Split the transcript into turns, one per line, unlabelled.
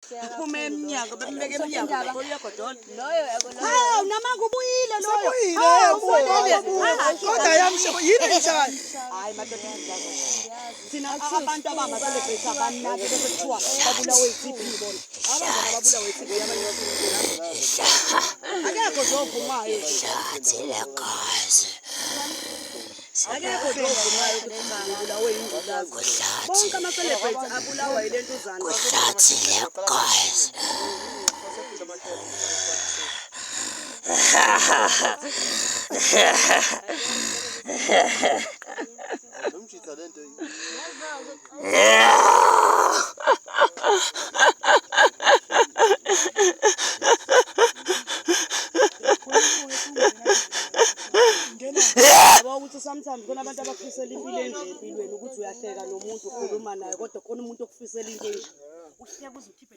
Uphume eminyaka bembeke eminyaka koyagodona.
Hawu namanga ubuyile loyo.
Kodwa yamsho yini njani?
Hayi madoda thina abantu abama-celebrate abanaki bese kuthiwa babulawe i-TB bona. Abazana babulawe i-TB abanye akekho zovumayo. Akekho zovumayo ukuthi babulawe ingculazi. Bonke ama-celebrate abulawa yile ntuzana.
Nomjitha lento
Yabo ukuthi sometimes khona abantu abakufisela impilo enje empilweni ukuthi uyahleka nomuntu ukhuluma naye kodwa khona umuntu okufisela into enje. Uhleka uze ukhiphe